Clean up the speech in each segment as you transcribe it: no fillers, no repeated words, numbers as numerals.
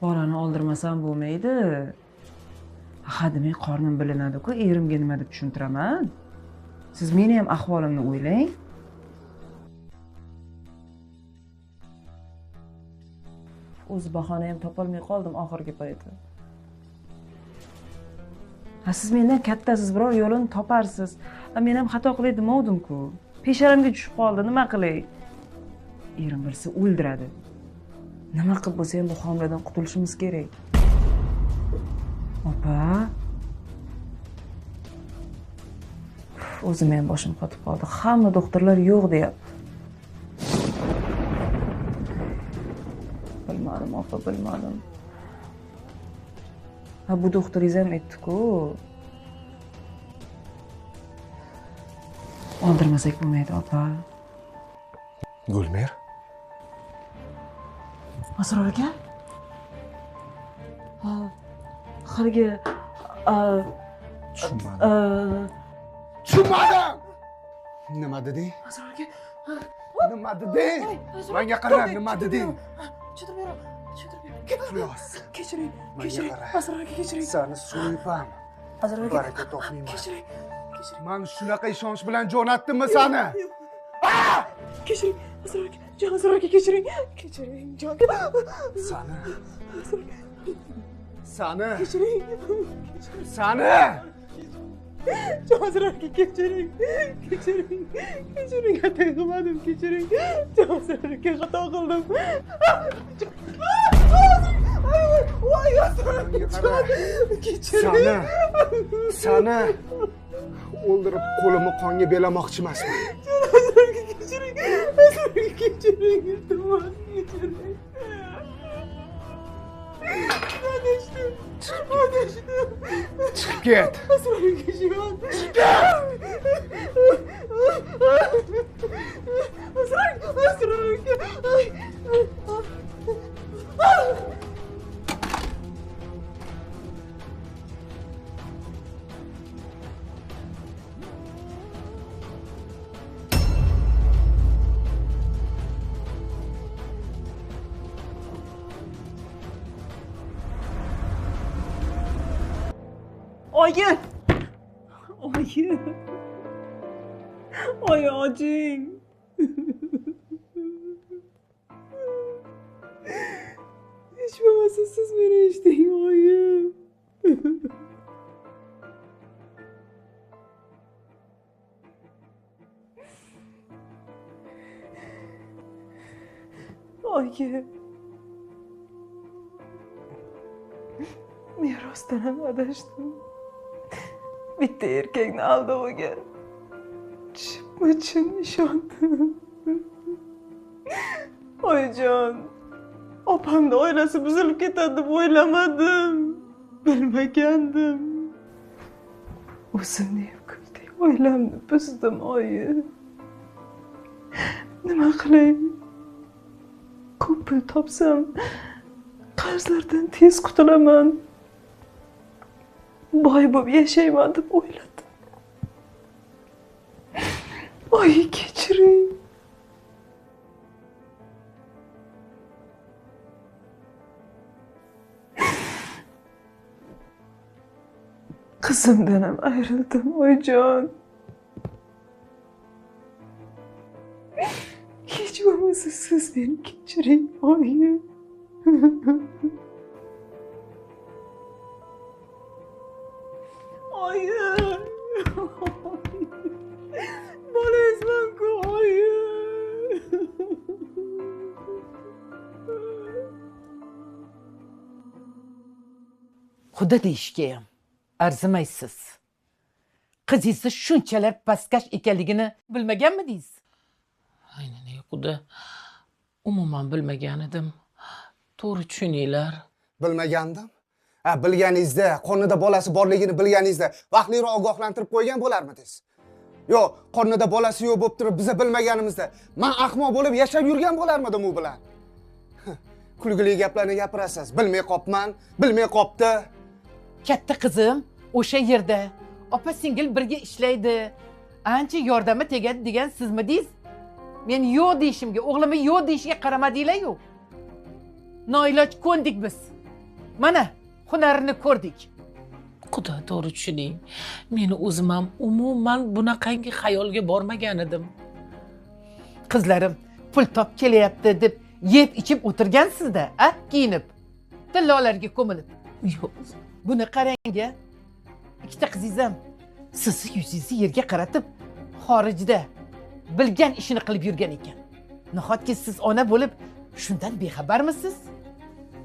Bolani oldirmasam bo'lmaydi. Ha demay qornim bilinadi-ku, erimga nima deb tushuntiraman? Siz meni ham ahvolimni o'ylang. O'zi bahona ham topolmay qoldim oxirgi payti. Ha, siz mendan kattasiz, biror yo'lini toparsiz. Ha, men ham xato qilay demovdim-ku. Pesharamga tushib qoldi, nima qilay? Erim bilsa o'ldiradi. Nima qilib bo'lsa ham bu homiladan qutulishimiz kerak. Opa. O'zim ham boshim qotib qoldi. Hamma doktorlar yo'q deyapti. Bilmadim, opa, bilmadim. Ha, bu doktoringiz ham aytdi-ku. Oldirmasak bo'lmaydi, opa. Gulmir. Asror aka? Ha, haligi tushunmadim. Tushunmadim. Nima deding? Asror aka. Nima deding? Menga qara, nima deding? Tushuntirib beraman. Tushuntirib beraman. Kechiring, kechiring. Asror aka, kechiring. Seni so'yibam. Asror aka, baraka topmayman. Kechiring. Kechiring. Men shunaqa ishonch bilan jo'natdimmi seni? Kechiring, Asror aka. Jon Asror aka, kechiring. Kechiring, jon. Seni. Seni. Kechiring. Seni. Jon Asror aka, kechiring. Kechiring. Kechiring, xato qilmadim, kechiring. Jon Asror aka, xato qildim. Voy, Asror aka, kechiring. Seni. Seni o'ldirib qo'limni qonga belamoqchi emasman. Jon Asror aka, kechiring. Asror aka, kechiring, iltimos, kechiring. Adashdim. Adashdim. Chiqib ket. Asror aka, jon. Chiqib ket. Asror aka, Asror aka. Oyi! Oyi! Oyi, oching! Hech bo'lmasa siz meni eshiting, oyi! Oyi! Men rostdan ham adashdim. Bitta erkakni aldoviga chipma-chin ishondim. Oyijon, opamni oilasi buzilib ketadi deb o'ylamadim. Bilmagandim. O'zimni ham kuldik, oilamni buzdim, oyi. Nima qilay? Ko'p pul topsam, qarzlardan tez qutulaman. Boy bo'lib yashayman deb o'yladim. Oyi, kechiring. Qizimdan ham ayrildim, oyijon. Hech bo'lmasa siz meni kechiring, oyi. Oyi! Bolangizman-ku, oyi! Xudo deyishga ham arzimaysiz. Qizingizni shunchalar pastkash ekanligini bilmaganmidingiz? Aynan ey Xudo, umuman bilmagan edim. To'g'ri tushuninglar. Bilmagandim. Ha, bilganingizda, qornida bolasi borligini bilganingizda vaqtliroq ogohlantirib qo'ygan bo'larmidingiz? Yo'q, qornida bolasi yo'q bo'lib turib biza bilmaganimizda men ahmoq bo'lib yashab yurgan bo'larmidim u bilan? Kulgili gaplarni gapirasiz. Bilmay qopman, bilmay qopti. Katta qizim o'sha yerda opa singil birga ishlaydi. Ancha yordami tegadi degan sizmidingiz? Men yo'q deyishimga, o'g'limni yo'q deyishiga qaramadinglar-yu. Noiloj ko'ndik biz. Mana hunarini ko'rdik. Xudo, to'g'ri tushuning. Meni o'zim ham umuman bunaqangi xayolga bormagan edim. Qizlarim pul top kelyapti deb yeb ichib o'tirgansizda, a, kiyinib, tillolarga ko'milib. Yo'q. Buni qarang-a. Ikkita qizingiz ham sizni yuzingizni yerga qaratib, xorijda bilgan ishini qilib yurgan ekan. Nahotki siz ona bo'lib shundan bexabarmisiz?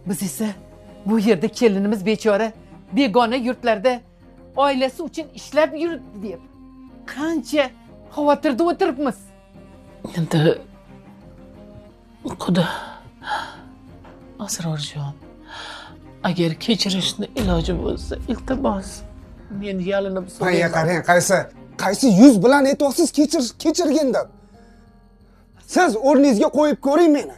Biz esa bu yerda kelinimiz bechora begona yurtlarda oilasi uchun ishlab yuribdi deb qancha xavotirda o'tiribmiz. Endi Xudo, Asrorjon, agar kechirishni iloji bo'lsa, iltimos, men yalinib so'rayman. Qarang, qaysi yuz bilan aytyapsiz kechirgin deb? Siz o'rningizga qo'yib ko'ring meni.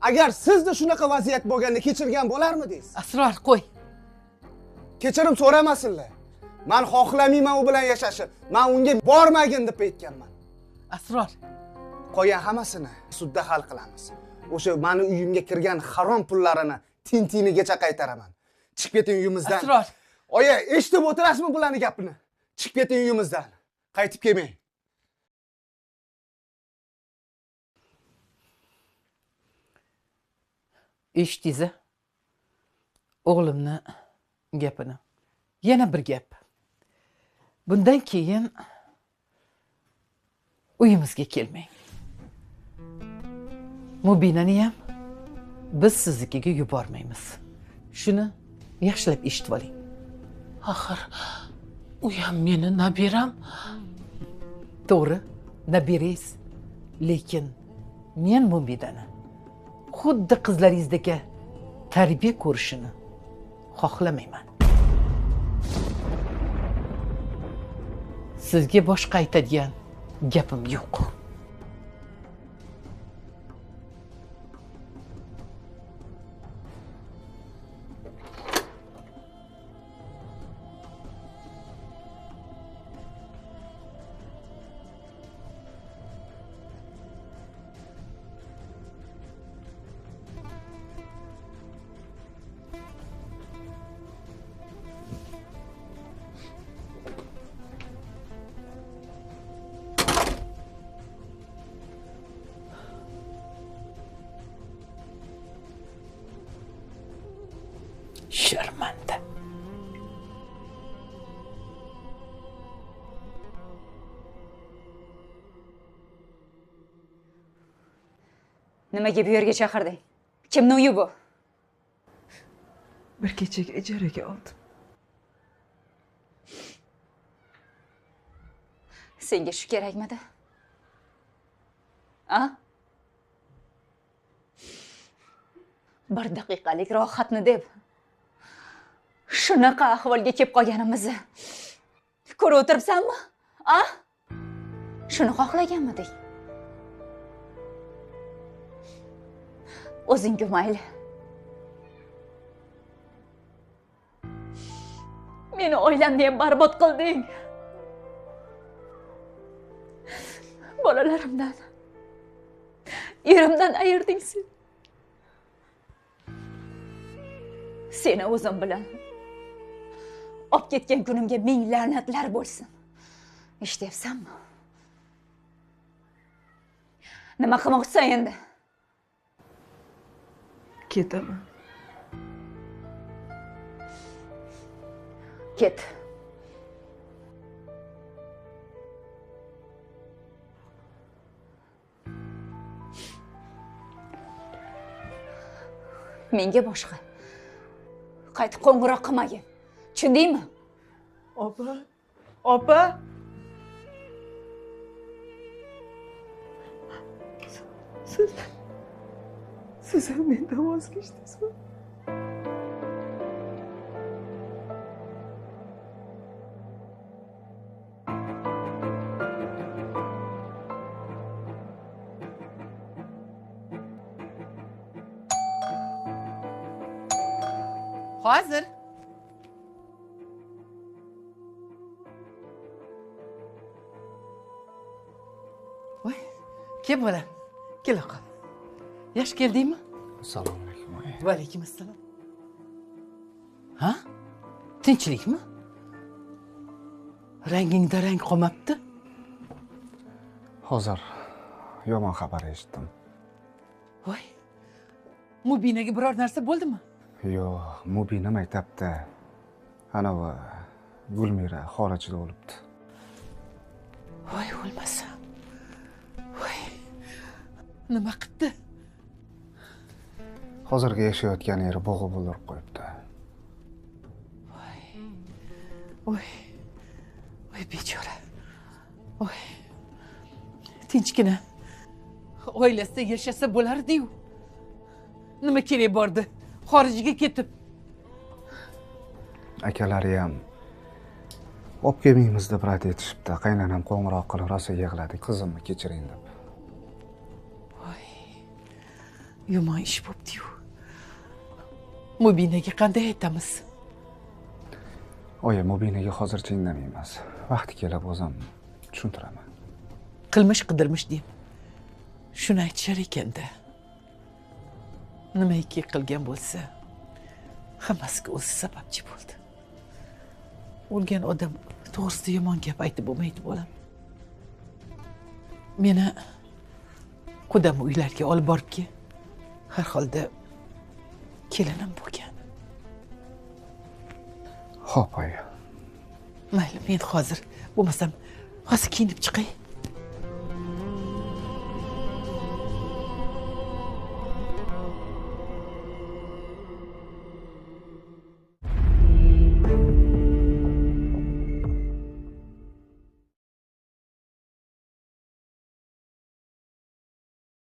Agar sizda shunaqa vaziyat bo'lganda kechirgan bo'larmidingiz? Asror, qo'y. Kechirim so'ramasinlar. Men xohlamayman u bilan yashashni. Men unga bormagin deb aytganman. Asror, qolgan hammasini sudda hal qilamiz. O'sha meni uyimga kirgan harom pullarini tin-tinigacha qaytaraman. Chiqib keting uyimizdan. Asror. Oyi, eshitib o'tirasizmi bularning gapini? Chiqib keting uyimizdan. Qaytib kelmang. Eshitdingiz-a? O'g'limni gapini. Yana bir gap. Bundan keyin uyimizga kelmang. Mubinani ham biz siznikiga yubormaymiz. Shuni yaxshilab eshitib oling. Axir u ham meni nabiram. To'g'ri, nabirangiz. Lekin men Mubinani xuddi qizlaringizdek tarbiya ko'rishini xohlamayman. Sizga boshqa aytadigan gapim yo'q. Sharmanda. Nimaga bu yerga chaqirding? Kimning uyi bu? Bir kechaga ijaraga oldim. Senga shu kerakmidi? A? Bir daqiqalik rohatni deb shunaqa ahvolga kelib qolganimizni ko'rib o'tiribsanmi? A? Shuni xohlaganmiding? O'zingga mayli. Meni oilamni ham barbod qilding. Bolalarimdan, erimdan ayirding sen. Seni o'zim bilan olib ketgan kunimga ming la'natlar bo'lsin. Eshityapsanmi? Nima qilmoqchisan endi? Ketaman. Ket. Menga boshqa qaytib qo'ng'iroq qilmagin. Tushundingmi? Opa, opa. Siz ham mendan voz kechdingizmi? Hozir. Voy, kel bolam, kela qol. Yaxshi keldingmi? Assalomu alaykum. Va alaykum assalom. Ha? Tinchlikmi? Rangingda rang qolmabdi. Hozir yomon xabar eshitdim. Voy. Mubinaga biror narsa bo'ldimi? Yo'q, Mubina maktabda. Anavi Gulmira xorijda o'libdi. Voy, o'lmasam. Voy. Nima qildi? Hozirgi yashayotgan eri bo'g'ib o'ldirib qo'yibdi. Voy. Voy. Voy bechora. Voy. Tinchgina oilasida yashasa bo'lardi-yu. Nima kerak bordi xorijga ketib? Akalari ham olib kelmaymiz deb rad etishibdi. Qaynonam qo'ng'iroq qilib rosa yig'ladi, qizimni kechiring deb. Voy. Yomon ish bo'pti-yu. Mubinaga qanday aytamiz? Oyi, Mubinaga hozircha indamaymiz. Vaqti kelib o'zim tushuntiraman. Qilmish qidirmish deb shuni aytishar ekanda. Nimaiki qilgan bo'lsa, hammasiga o'zi sababchi bo'ldi. O'lgan odam to'g'risida yomon gap aytib bo'lmaydi, bolam. Meni qudam uylarga olib boribki, har holda kelinim bo'lgan. Xo'p, oyi. Mayli, men hozir bo'lmasam hozir kiyinib chiqay.